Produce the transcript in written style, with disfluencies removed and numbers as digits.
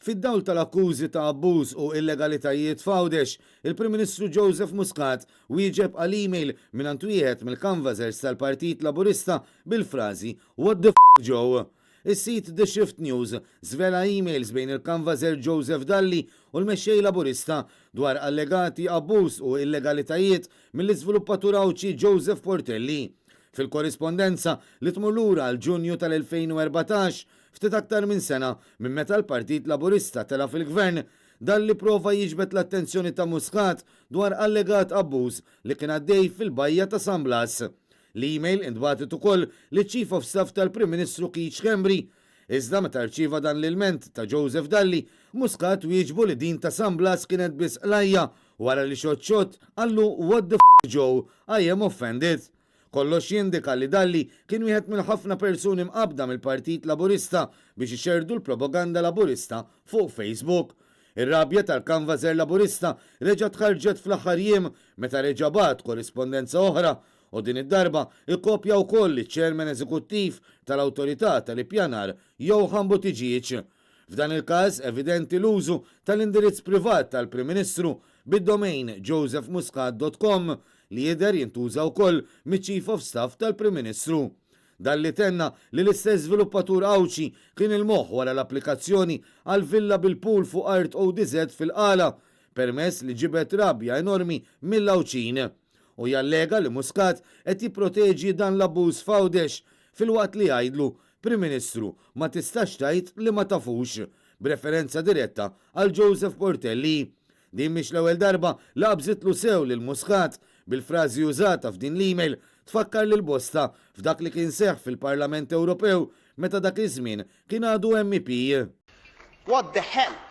Fid-dawl tal-akkużi ta' abbuż u illegalitajiet f'Għawdex, il-Prim Ministru Joseph Muscat wieġeb għal email mingħand wieħed mill-canvassers tal-Partit Laburista bil-frażi What the f Joe? Is-sit The Shift News żvela emails bejn il-canvasser Joseph Dalli u l-Mexxej Laburista dwar allegati abbuż u illegalitajiet mill-iżviluppatur Għawdxi Joseph Portelli. Fil-korrispondenza li tmur lura għal Ġunju tal-2014, Ftit aktar minn sena minn meta l-Partit Laburista tela' fil-Gvern, Dalli prova jiġbed l-attenzjoni ta' Muscat dwar allegat abbuż li kien għaddej fil-Bajja ta' San Blas. L-email intbagħtet ukoll liċ-Chief of Staff tal-Prim Ministru Keith Schembri. Iżda meta rċieva dan l-ilment ta' Joseph Dalli, Muscat wieġbu li din ta' San Blas kienet biss qlajja wara li xott xott qallu what the f Joe, I am offended. Kollox jindika li Dalli kien wieħed mill-ħafna persuni mqabbda mill-Partit Laburista biex ixerrdu l-propaganda Laburista fuq Facebook. Ir-rabja tal-kanvażer Laburista reġgħet ħarġet fl-aħħar jiem meta reġa' bagħat korrispondenza oħra u din id-darba kkopja wkoll liċ-Chairman Eżekuttiv tal-Awtorità tal-Ippjanar Johann Buttigieg. F'dan il-każ evidenti l-użu tal-indirizz privat tal-Prim Ministru bid-domain josephmuscat.com li jidher jintuża wkoll miċ-Chief of Staff tal-Prim Ministru. Dalli tenna li l-istess żviluppatur Għawdxi kien il-moħħ wara l-applikazzjoni għal villa bil-pool fuq art ODZ fil-Qala, permess li ġibed rabja enormi mill-Għawdxin. U jallega li Muscat qed jipproteġi dan l-abbuż f'Għawdex filwaqt li jgħidlu, Prim Ministru, ma tistax tgħid li ma tafux, b'referenza diretta għal Joseph Portelli. Din mhix l-ewwel darba li qabżitlu sew lil Muscat, bil-frażi użata f'din l-email tfakkar lil bosta f'dak li kien seħħ fil-Parlament Ewropew meta dak iż-żmien kien għadu MEP. What the hell?